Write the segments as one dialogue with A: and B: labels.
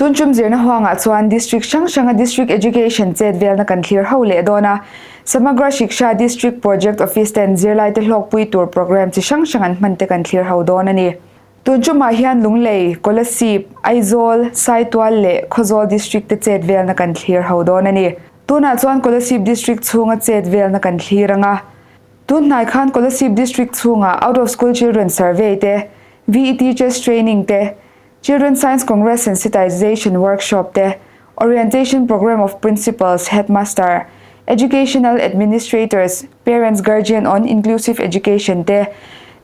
A: Tun tum zirna huangah chuan District hrang hranga District Education chet velna kan thlir ho leh dawn a. Samagra Shiksha District Project Office ten zirlaite hlawkpui tur programme chi hrang hrang an hman te kan thlir ho dawn a ni. Tun tumah hian Lunglei, Kolasib, Aizawl, Saitual leh Khawzawl District te chet velna kan thlir ho dawn a ni. Tunah chuan Kolasib District chhunga chet velna kan thlir ang a. Tun hnai khan Kolasib District chhungah Out of School Children Survey te, VE Teachers Training te, Children Science Congress Sensitization Workshop te, Orientation Programme of Principals, Headmaster, Educational Administrators, Parents Guardian on Inclusive Education te,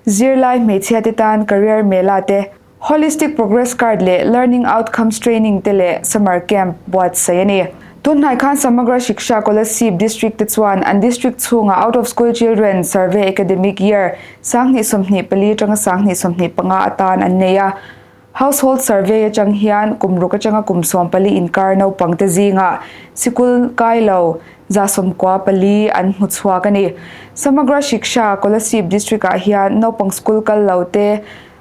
A: Zirlai hmeichhia te tan Career Mela te, Holistic Progress Card leh Learning Outcomes Training te leh Summer Camp buatsaih a ni. Tunhnai khan Samagra Shiksha Kolasib District te chuan an district chhunga Out of School Children Survey Academic Year 2024 atanga 2025 atan an nei a. Household Survey atang hian kum ruk atanga kum 14 inkar naupangte zingah sikul kai lo 94 an hmu chhuak a ni. Samagra Shiksha Kolasib District ah hian naupang school kal lo te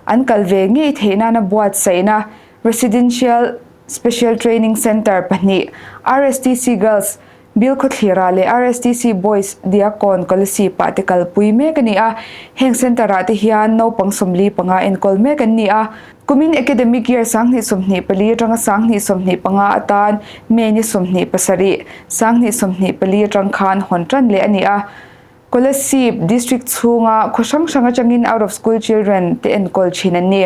A: an kal ve ngei theih nana buatsaihna Residential Special Training Centre pahnih RSTC Girls Bilkhawthlirah leh RSTC Boys Diakon Kolasib-ah te kalpui mek a ni a, heng centre-ah te hian naupang 45 enkawl mek an ni a. Kumin academic year 2024 atanga 2025 atan May ni 27, 2024 atang khan hawn tan leh a ni a. Kolasib District chhunga khaw hrang hrang atangin out of school children te enkawl thin an ni.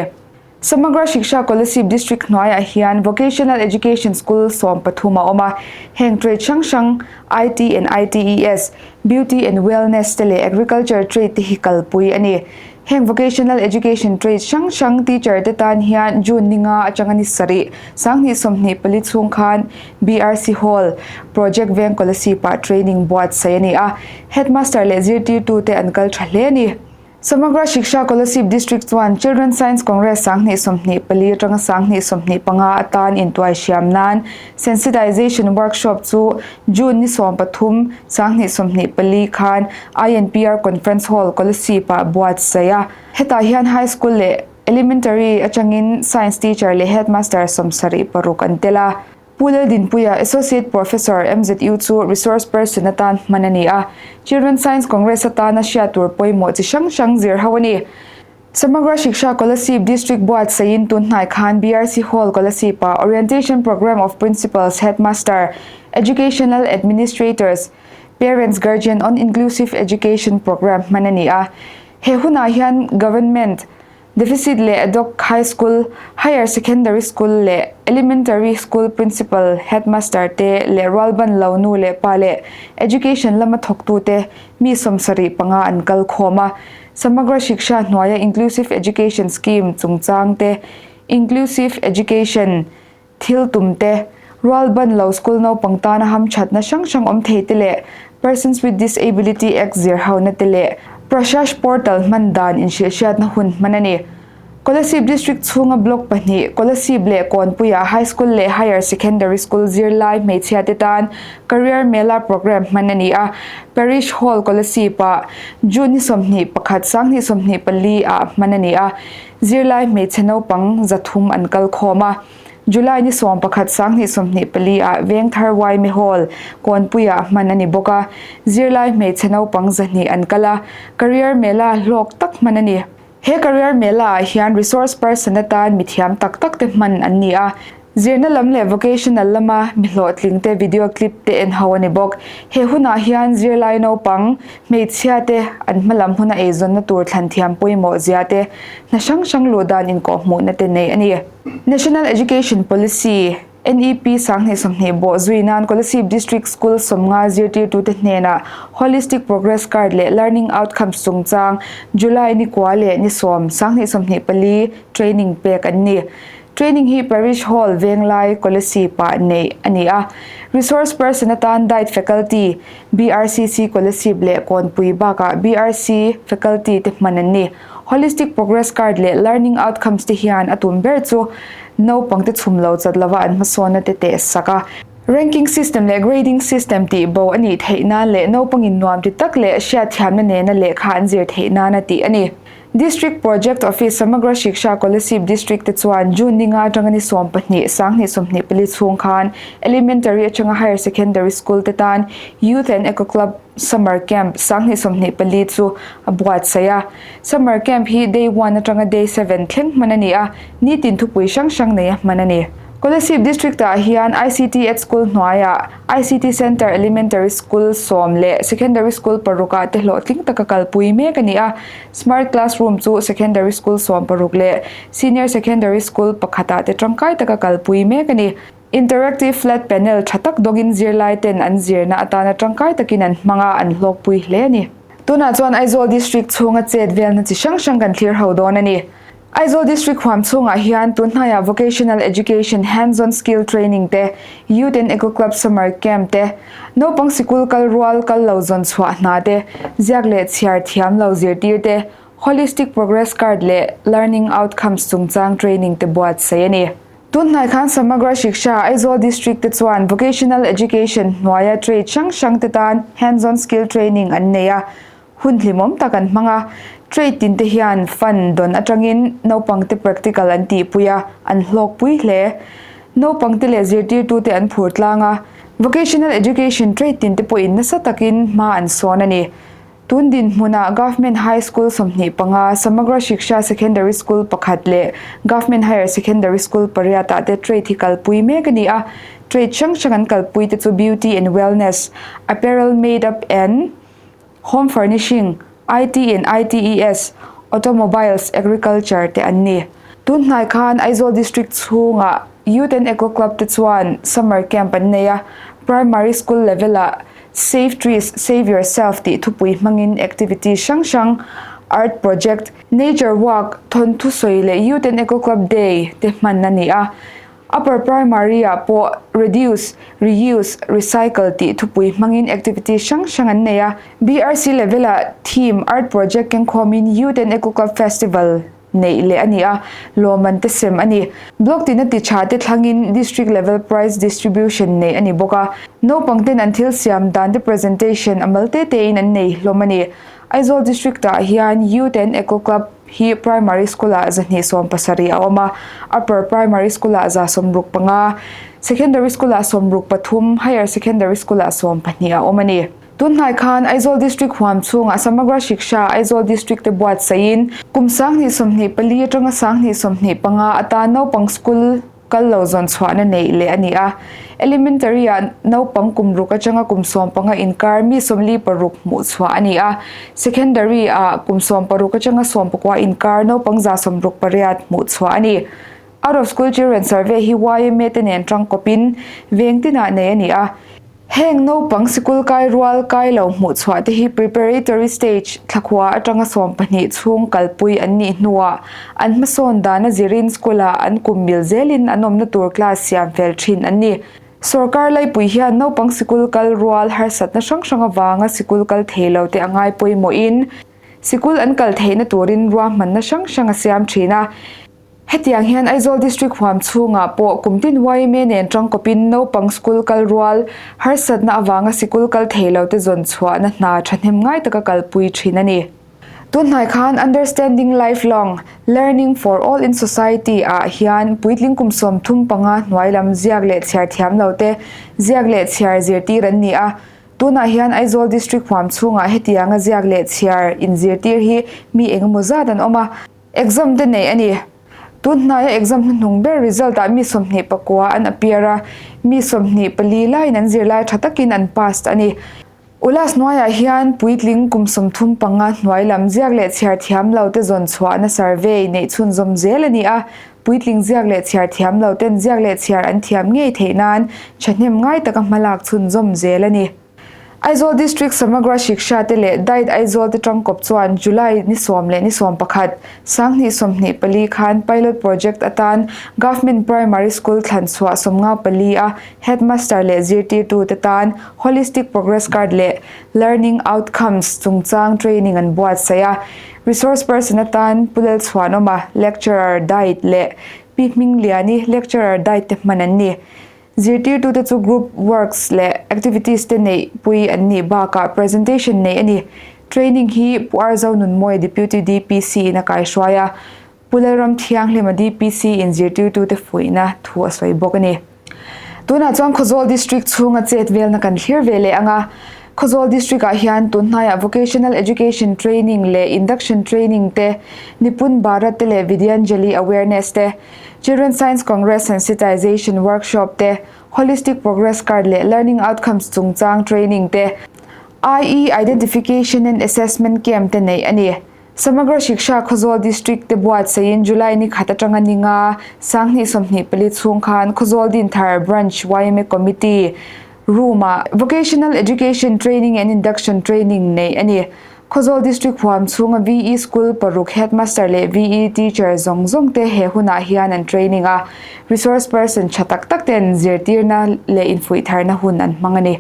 A: Samagra Shiksha Kolasib District hnuaiah hian Vocational Education School 13 a awm a, heng trade hrang hrang IT and ITES, Beauty and Wellness te leh Agriculture trade te hi kalpui a ni. Heng Vocational Education trade hrang hrang teacher te tan hian June ni nga atanga ni sarih, 2024 chhung khan BRC Hall, Project Veng Kolasib-ah training buatsaih a ni a, Headmaster leh zirtirtute an kal tha hle a ni. Samagra Shiksha Kolasib District chuan Children Science Congress 2024 atanga 2025 atan intuai hriam nan Sensitization Workshop chu June ni 13, 2024 khan INPR Conference Hall, Kolasib-ah buatsaih a. Hetah hian High School leh Elementary atangin Science Teacher leh Headmaster 76 an tel a. Pu Laldinpuia, Associate Professor, MZU chu Resource Person atan hman a ni a, Children Science Congress atana hriat tur pawimawh chi hrang hrang zir ho a ni. Samagra Shiksha Kolasib District buatsaihin tun hnai khan BRC Hall Kolasib-ah Orientation Programme of Principals, Headmaster, Educational Administrators, Parents Guardian on Inclusive Education Programme hman a ni a. He hunah hian Government, Deficit leh Adhoc High School, Higher Secondary School leh Elementary School Principal, Headmaster te leh rualban lo nu leh pa leh Education lama thawktute mi 75 an kal khawm a. Samagra Shiksha hnuaia Inclusive Education Scheme chungchang te, Inclusive Education thil tum te, rualban lo school naupang tana hamthatna hrang hrang awm thei te leh Persons with Disability Act zir hona te leh Prashash Portal hman dan inhrilhhriatna hun hman a ni. Kolasib District chhunga Block pahnih, Kolasib leh Kawnpuia High School leh Higher Secondary School zirlai hmeichhia te tan Career Mela Programme hman a ni a, Parish Hall Kolasib-ah June ni 21, 2024 ah hman a ni a. Zirlai hmeichhe naupang 300 an kal khawm a. July ni 11 2024 ah Vengthar Yma Hall, Kawnpuiah hman a ni bawk a. Zirlai hmeichhe naupang 200 an kal a, Career Mela hlawk tak hman a ni. He Career Mela ah hian resource person atan mithiam tak tak te hman an ni a. Zirna lam leh vocational lama mi hlawhtling te video clip te en ho a ni bawk. He hunah hian zirlai naupang, hmeichhia te an hmalam huna eizawnna tur thlan thiam pawimawh zia te, hna hrang hrang luh dan inkawhhmuhna te nei a ni. National Education Policy, NEP, 2020 bawh zui nan Kolasib District School 50 zirtirtute hnenah Holistic Progress Card leh Learning Outcomes chungchang July ni kua leh ni 10, 2024 training pek an ni. Training hi Parish Hall, Venglai, Kolasib-ah neih a ni a. Resource person atan Diet Faculty, BRCC Kolasib leh Kawnpui bakah BRC Faculty te hman an ni. Holistic Progress Card leh Learning Outcomes te hian a tum ber chu naupangte chhum lo chat lova an hmasawnna te teh sak a. Ranking System leh Grading System tih bo a nih theih nan leh naupangin nuam ti tak leh hriatthiamna nena lehkha an zir theih nana tih a ni. District Project Office Samagra Shiksha Kolasib District te chuan June ni nga atanga ni 12 2024 chhung khan Elementary atanga Higher Secondary School te tan Youth and Eco Club Summer Camp 2024 chu a buatsaih a. Summer Camp hi Day one atanga Day seven thleng hman a ni a, nitin thupui hrang hrang nei a hman a ni. Kolasib District ah hian ICT at School hnuaiah ICT Centre Elementary School sawm leh Secondary School paruk ah te hlawhtling taka kalpui mek a ni a. Smart Classroom chu Secondary School 16 leh Senior Secondary School pakhat ah te tangkai taka kalpui mek a ni. Interactive Flat Panel tha tak dawngin zirlai ten an zirna atana tangkai takin an hmang a, an hlawkpui hle a ni. Tunah chuan Aizawl District chhunga chet velna chi hrang hrang kan thlir ho dawn a ni. Aizawl District huam chhungah hian tunhnaiah Vocational Education Hands-on Skill Training te, Youth and Eco Club Summer Camp te, naupang sikul kal rual kal lo zawn chhuah hna te, ziak leh chhiar thiam lo zirtir te, Holistic Progress Card leh Learning Outcomes chungchang training te buatsaih a ni. Tunhnai khan Samagra Shiksha Aizawl District te chuan Vocational Education hnuaia trade hrang hrang te tan Hands-on Skill Training an nei a, Hun hlimawm tak an hmang a, trade tin te hian fund dawn atangin naupang te practical an tihpui a, an hlawkpui hle. Naupang te leh zirtirtu te an phur tlang a, vocational education trade tin te pawhin nasa takin hma an sawn a ni. Tun dinhmunah Government High School 25, Samagra Shiksha Secondary School pakhat leh Government Higher Secondary School pariat ah te trade hi kalpui mek a ni a, trade hrang hrang an kalpui te chu Beauty and Wellness, Apparel Made Up and Home Furnishing, IT and ITES, Automobiles, Agriculture te an ni. Tun hnai khan Aizawl District chhungah Youth and Eco Club te chuan Summer Camp an nei a, Primary School level-ah Save Trees, Save Yourself tih thupui hmangin activity hrang hrang, Art Project, Nature Walk, thawnthu sawi leh Youth and Eco Club Day te hman a ni a. Upper Primary ah pawh Reduce, Reuse, Recycle tih thupui hmangin activity hrang hrang an nei a. BRC level ah theme Art Project kengkhawmin Youth and Eco Club Festival neih leh a ni a, lawmman te sem a ni. Block tina ti tha te thlangin District level prize distribution neih a ni bawk a. Naupang ten an thil siam dan te presentation a mal te te in an nei hlawm a ni. Aizawl District ah hian Youth and Eco Club hi Primary School ah 270 a awm a, Upper Primary School ah 65, Secondary School ah 63, Higher Secondary School ah 12 a awm a ni. Tunhnai khan Aizawl District huam chhungah Samagra Shiksha Aizawl District te buatsaihin kum 2024 atanga 2025 atan naupang school kal lo zawn chhuahna neih leh a ni a. Elementary ah naupang kum ruk atanga kum 15 inkar mi 46 hmuh chhuah a ni a. Secondary ah kum 16 atanga 19 inkar naupang 68 hmuh chhuah a ni. Out of School Children Survey hi yma te nen tangkawpin veng tinah nei a ni a. Heng naupang sikul kai rual kai lo hmuh chhuah te hi preparatory stage thlakhua atanga 12 chhung kalpui an nih hnuah an hmasawn dana zirin school ah an kum mil zelin an awmna tur class siam fel thin an ni. Sorkar laipui hian naupang sikul kal rual harsatna hrang hrang avanga sikul kal thei lo te a ngai pawimawhin sikul an kal theihna turin ruahmanna hrang hrang a siam thin a. Hetiang hian Aizawl District huam chhungah pawh kum tin yma nen tangkawpin naupang school kal rual harsatna avanga sikul kal thei lo te zawn chhuahna hna thahnem ngai taka kalpui thin a ni. Tunhnai khan Understanding Lifelong Learning for All in Society ah hian puitling kum 35 hnuai lam ziak leh chhiar thiam lo te ziak leh chhiar zirtir an ni a. Tunah hian Aizawl District huam chhungah hetianga ziak leh chhiar inzirtir hi mi engemaw zat an awm a. Exam te neih a ni. Tun hnaia exam hnuhnung ber result ah mi 29 an appear a, mi 24 laiin an zirlai tha takin an passed a ni. Ulas hnuaiah hian puitling kum 35 hnuai lam ziak leh chhiar thiam lo te zawn chhuahna survey neih chhunzawm zel a ni a, puitling ziak leh chhiar thiam lo ten ziak leh chhiar an thiam ngei theih nan thahnem ngai taka hmalak chhunzawm zel a ni. Aizawl District Samagra Shiksha te leh Diet Aizawl te tangkawp chuan July ni 10 leh ni 11, 2024 khan Pilot Project atan Government Primary School thlan chhuah 54 a Headmaster leh zirtirtu te tan Holistic Progress Card leh Learning Outcomes chungchang training an buatsaih a. Resource person atan Pu Lalchhuanawma, Lecturer, Diet leh Pi Hmingliani, Lecturer, Diet te hman an ni. Zirtirtute chu group works leh activities te neih pui an nih bakah presentation neih a ni. Training hi Pu Arzo Nunmawia Deputy DPC in a kaihruai a, Pu Lalram Thianghlima DPC in zirtirtute fuihna thu a sawi bawk a ni. Tunah chuan Khawzawl District chhunga chet velna kan thlir ve leh ang a, Khawzawl District ah hian tun hnaiah Vocational Education Training leh Induction Training te, Nipun Bharat te leh Vidyanjali Awareness te, Children Science Congress Sensitization Workshop te, Holistic Progress Card leh Learning Outcomes chungchang training te, IE Identification and Assessment Camp te neih a ni. Samagra Shiksha Khawzawl District te buatsaihin July ni khat atanga ni nga, 2024 chhung khan Khawzawl Dinthar Branch yma Committee Room-ah Vocational Education Training and Induction Training neih a ni. Khawzawl District huam chhunga VE School paruk Headmaster leh VE Teacher zawng zawng te he hunah hian an training a, resource person tha tak tak ten zirtirna leh infuihtharna hun an hmang a ni.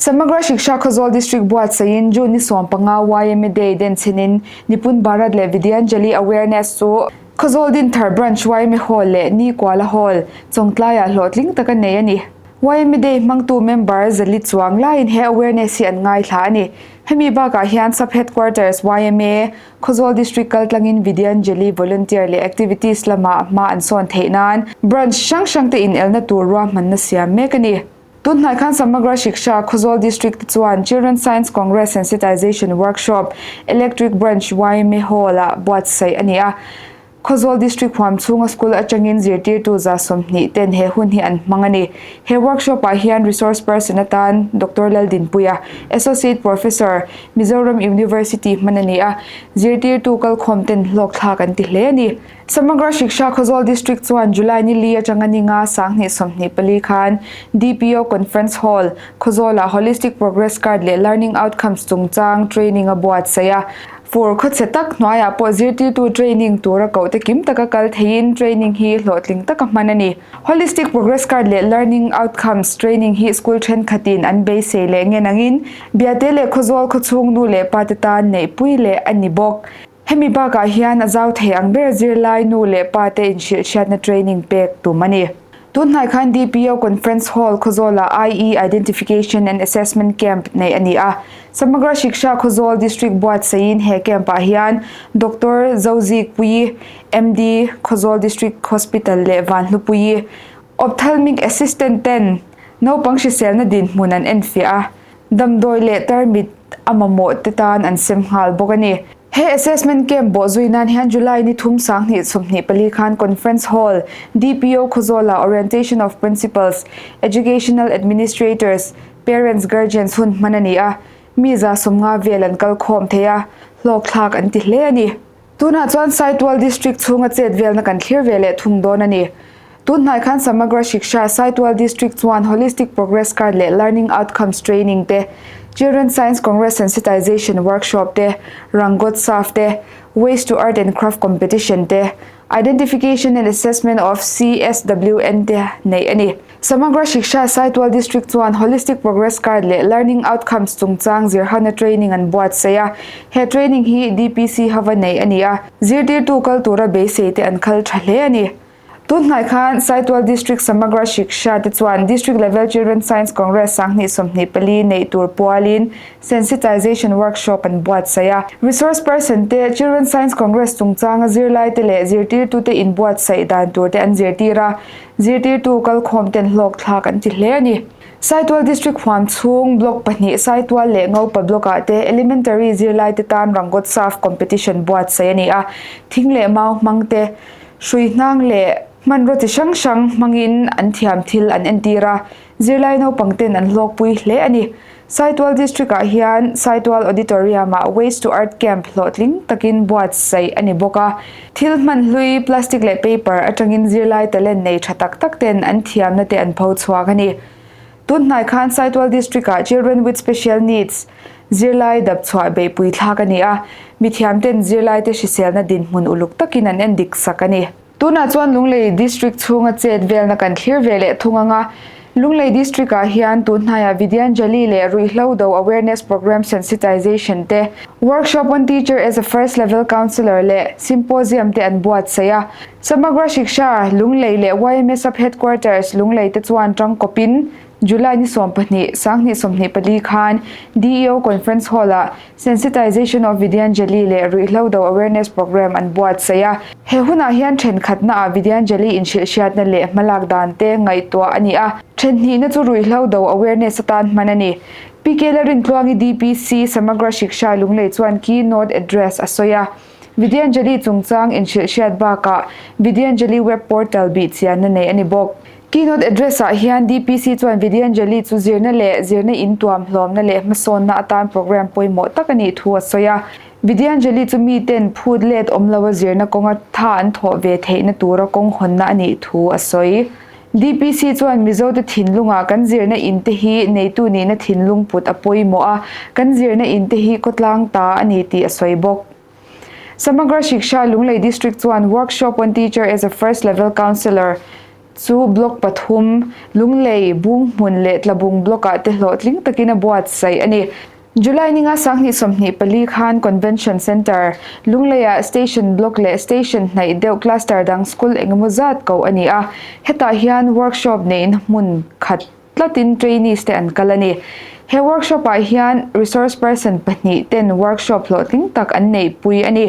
A: Samagra Shiksha Khawzawl District buatsaihin June ni 15 YMA Day denchhinin Nipun Bharat leh Vidyanjali Awareness chu Khawzawl Dinthar Branch YMA Hall leh Nikuala Hall, Chawngtlaiah hlawhtling taka nei a ni. YMA Day hmangtu member Zali chuang laiin he awareness hi an ngaithla a ni. Hemi bakah hian Sub Headquarters YMA, Khawzawl District kaltlangin Vidyanjali Volunteer leh Activities lamah hma an sawn theih nan Branch hrang hrangte inelna tur ruahmanna siam mek a ni. Tunhnai khan Samagra Shiksha, Khawzawl District te chuan Children Science Congress Sensitization Workshop, Electric Branch yma Hall-ah buatsaih a ni a. Khawzawl District huam chhunga school atangin zirtirtu 20 ten he hun hi an hmang a ni. He workshop-ah hian resource person atan Doctor Laldinpuia, Associate Professor, Mizoram University hman a ni a, zirtirtu kalkhawm ten hlawkthlak an ti hle a ni. Samagra Shiksha Khawzawl District chuan July ni li atanga ni nga 2024 khan DPO Conference Hall, Khawzawlah Holistic Progress Card leh Learning Outcomes chungchang training a buatsaih a. Fur khawchhe tak hnuaiah pawh zirtirtu training tura koh te kim taka kal theiin training hi hlawhtling taka hman a ni. Holistic Progress Card leh Learning Outcomes training hi school thenkhatin an beisei leh ngen angin Biate leh Khawzawl khawchhung nu leh pa te tan neihpui leh a ni bawk. Hemi bakah hian a zau thei ang ber zirlai nu leh pa te inhrilhhriatna training pek tum a ni. Tunhnai khan DPO Conference Hall Khawzawlah IE Identification and Assessment Camp neih a ni a. Samagra Shiksha Khawzawl District buatsaihin he camp-ah hian Doctor Zozikpuii, MD, Khawzawl District Hospital leh Vanhlupuii, Ophthalmic Assistant ten naupang hriselna dinhmun an enfiah a. Damdawi leh tarmit a mamawh te tan an sem nghal bawk a ni. He assessment camp bawh zui nan hian July ni thum 2024 khan Conference Hall, DPO Khawzawlah Orientation of Principals, Educational Administrators, Parents, Guardians hun hman a ni a, mi 150 vel an kal khawm thei a, hlawkthlak an ti hle a ni. Tunah chuan Saitual District chhunga chet velna kan thlir ve leh thung dawn a ni. Tun hnai khan Samagra Shiksha Saitual District chuan Holistic Progress Card leh Learning Outcomes Training te, Children Science Congress Sensitization Workshop te, Rangotsav te, Waste to Art and Craft Competition te, Identification and Assessment of CSWN te neih a ni. Samagra Shiksha Saitual District chuan Holistic Progress Card leh Learning Outcomes chungchang zirhana training an buatsaih a, he training hi DPC hova neih a ni a, zirtirtu kal tura beisei te an khal tha hle a ni. Tun hnai khan Saitual District Samagra Shiksha te chuan District Level Children Science Congress 2024 neih tur pualin Sensitization Workshop an buatsaih a. Resource person te Children Science Congress chungchanga zirlaite leh zirtirtute inbuatsaih dan tur te an zirtir a, Zirtirtu kalkhawm ten hlawk thlak an ti hle a ni. Saitual District huam chhung Block pahnih Saitual leh Ngopa Block ah te Elementary zirlai te tan Rangotsav Competition buatsaih a ni a, thing leh mau hmang te, hrui hnang leh hmanraw chi hrang hrang hmangin an thiam thil an entir a, zirlai naupang ten an hlawkpui hle a ni. Saitual District ah hian Saitual Auditorium ah Waste to Art Camp hlawhtling takin buatsaih a ni bawk a. Thil hman hlui, plastic leh paper atangin zirlai talent nei tha tak tak ten an thiamna te an pho chhuak a ni. Tun hnai khan Saitual District ah Children with Special Needs zirlai dap chhuah beihpui thlak a ni a, mithiam ten zirlai te hriselna dinhmun uluk takin an endik sak a ni. Tunah chuan Lunglei District chhunga chet velna kan thlir ve leh thung ang a, Lunglei District ah hian tun hnaiah Vidyanjali leh Ruihhlo Do Awareness Programme Sensitization te, Workshop on Teacher as a First Level Counsellor leh Symposium te an buatsaih a. Samagra Shiksha, Lunglei leh yma Sub Headquarters, Lunglei te chuan tangkawpin. July ni 12, 2024 khan DEO Conference Hall-ah Sensitization of Vidyanjali leh Ruihhlo Do Awareness Programme an buatsaih a. He hunah hian thenkhatnaah Vidyanjali inhrilhhriatna leh hmalak dan te ngaihtuah a ni a, thenhnihna chu Ruihhlo Do Awareness atan hman a ni. PK Lalrintluangi DPC Samagra Shiksha Lunglei chuan Key Note Address a sawi a. Vidyanjali chungchang inhrilhhriat bakah Vidyanjali Web Portal bihchianna nei a ni bawk. Keynote address ah hian DPC chuan Vidyanjali chu zirna leh zirna in tuam hlawmna leh hmasawnna atan programme pawimawh tak a nih thu a sawi a. Vidyanjali chu miten phut let awm loa zirna kawnga tha an thawh ve theihna tura kawng hawnna a nih thu a sawi. DPC chuan Mizote thinlungah kan zirna in te hi neitu nihna thinlung put a pawimawh a, kan zirna in te hi khawtlang ta a ni tih a sawi bawk. Samagra Shiksha Lunglei District chuan Workshop on Teacher as a First Level Counsellor chu Block pathum, Lunglei, Bunghmun leh Tlabung Block-ah te hlawhtling takin a buatsaih a ni. July ninga 2024 khan Convention Centre, Lungleiah Station Block leh Station hnaih deuh Cluster dang school engemaw zat koh a ni a, hetah hian workshop neiin hmun khat tlatin trainees te an kal a ni. He workshop ah hian resource person pahnih ten workshop hlawhtling tak an neihpui a ni.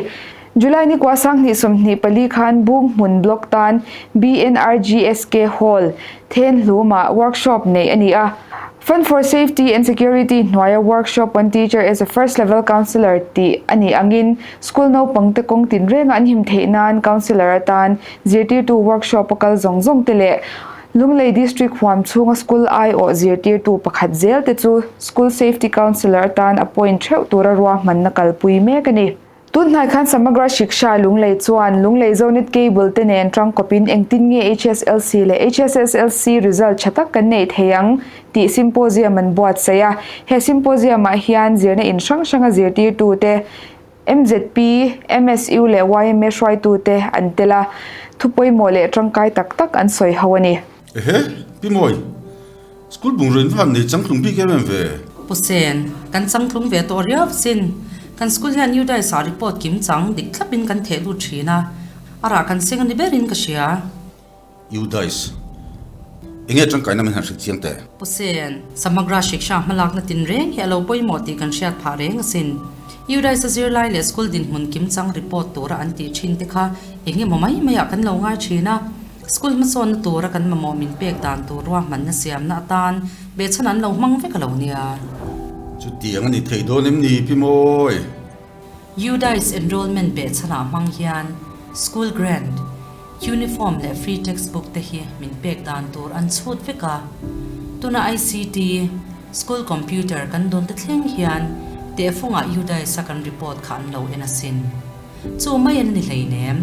A: July ni kua 2024 khan Bunghmun Block tan BNRGSK Hall, Thenhlumah workshop neih a ni a. Fund for Safety and Security hnuaia workshop on Teacher as a First Level Counsellor tih a nih angin school naupang te kawng tinrenga an him theih nan counsellor atan zirtirtu workshop a kal zawng zawng te leh Lunglei District huam chhunga school aiawh zirtirtu pakhat zel te chu School Safety Counsellor atan appoint theuh tura ruahmanna kalpui mek a ni. Tun hnai khan Samagra Shiksha Lunglei chuan Lunglei Zonet Cable te nen tangkawpin engtin nge HSLC leh HSSLC result tha tak kan neih thei ang tih symposium an buatsaih a. He symposium ah hian zirna in hrang hranga zirtirtute, MZP, MSU leh yma hruaitute an tel a, thu pawimawh leh tangkai tak tak an sawi ho a ni.
B: Ehe, Pi Mawi, school bungraw in va han nei changtlung bik em em ve?
C: Pu Sen, kan changtlung ve tawh riau sin. Kan school hian UDISE ah report kim chang dik thlapin kan theh lut thin a, a rah kan seng a ni berin ka hria.
B: UDISE, Enge tangkaina min han hrilh chiang teh?
C: Pu Sen, Samagra Shiksha hmalakna tinreng hi a lo pawimawh tih kan hriat phah reng asin. UDISE a zirlai leh school dinhmun kimchang report tura an tih thin te kha eng emaw mai maiah kan lo ngai thin a. School hmasawnna tura kan mamawh min pek dan tur ruahmanna siamna atan behchhan an lo hmang vek a lo nia.
B: Chutiang a ni thei dawn em ni Pi Mawi?
C: UDISE enrollment behchhanah hmang hian school grant, Uniform leh free textbook te hi min pek dan tur an chhut vek a, tuna ICT, school computer kan dawn te thleng hian tehfungah UDISE a kan report kha an lo en asin. Chu mai an ni hleinem,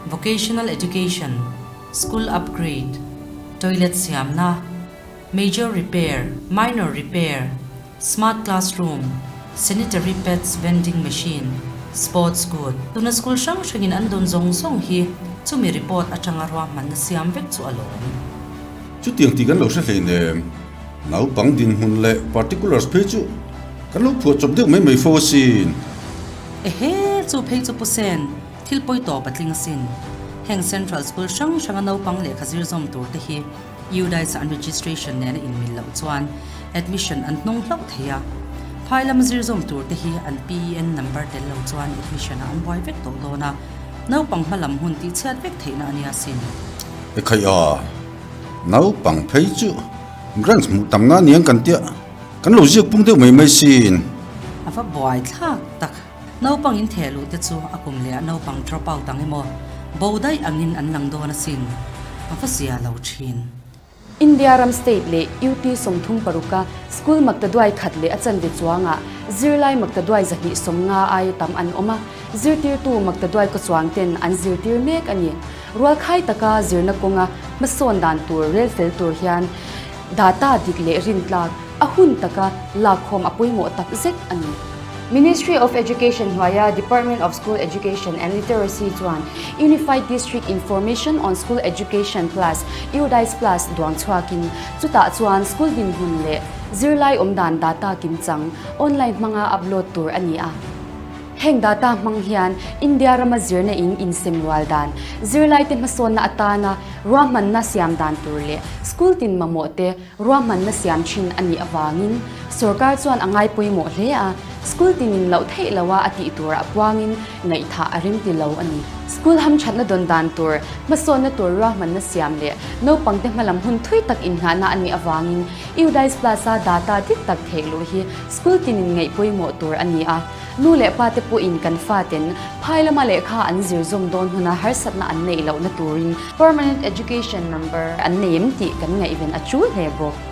C: vocational education, school upgrade, toilet siamna, major repair, minor repair, Smart classroom, sanitary pads vending machine, sports good, tuna school hrang hrangin an dawn zawng zawng hi chumi report atanga ruahmanna siam vek chu a lawm.
B: Chutiang tih kan lo hre hleinem, naupang dinhmun leh particulars phei chu kan lo phuah chawp deuh mai mai fo asin.
C: Ehe, chu phei chu Pu Sen, thil pawi tawp a tling asin. Heng Central School hrang hranga naupang lehkha zir zawm tur te hi UDISE an registration nena inmil loh chuan admission an hnung hlauh thei a, phai lama zir zawm tur te hi an PEN number tel lo chuan admission ah an buai vek tawh dawn a, naupang hma lam hun tih chhiat vek theihna a nia sin.
B: Ekhai a, naupang phei chu grants hmuh tam na aniang kan tia, kan lo ziak pung deuh mai mai sin.
C: A va buai thlak tak, naupang in theh luh te chu a kum leh ah naupang drop out ang emaw, bo daih angin an lang dawn asin, a va zia lo thin.
D: India ram state leh UT 36 a school maktaduai khat leh a chanve chuangah zirlai maktaduai 250 aia tam an awm a, zirtirtu maktaduai kaw chuang ten an zirtir mek a ni. Rualkhai taka zirna kawnga hmasawn dan tur rel fel tur hian data dik leh rintlak a hun taka lakkhawm a pawimawh tak zet a ni. Ministry of Education hnuaia Department of School Education and Literacy chuan Unified District Information on School Education Plus, UDISE Plus, duang chhuakin chutah chuan school dinhmun leh zirlai awmdan data kimchang online hmanga upload tur a ni a. Heng data hmang hian India rama zirna in insem rual dan, zirlaite hmasawnna atana ruahmanna siam dan tur leh School tin mamawh te ruahmanna siam thin a nih avangin sorkar chuan a ngai pawimawh hle a, school tinin loh theih loha a tih turah puangin ngaihthah a rem ti lo a ni. School hamthatna dawn dan tur, hmasawnna tur ruahmanna siam leh naupangte hmalam hun thui tak inngahna a nih avangin UDISE Plus-a data dik tak theh luh hi school tinin ngaih pawimawh tur a ni a. Nu leh pa te pawhin kan faten phai lama lehkha an zir zawm dawn huna harsatna an neih lohna turin Permanent Education Number an nei em tih kan ngaihven a tul hle bawk.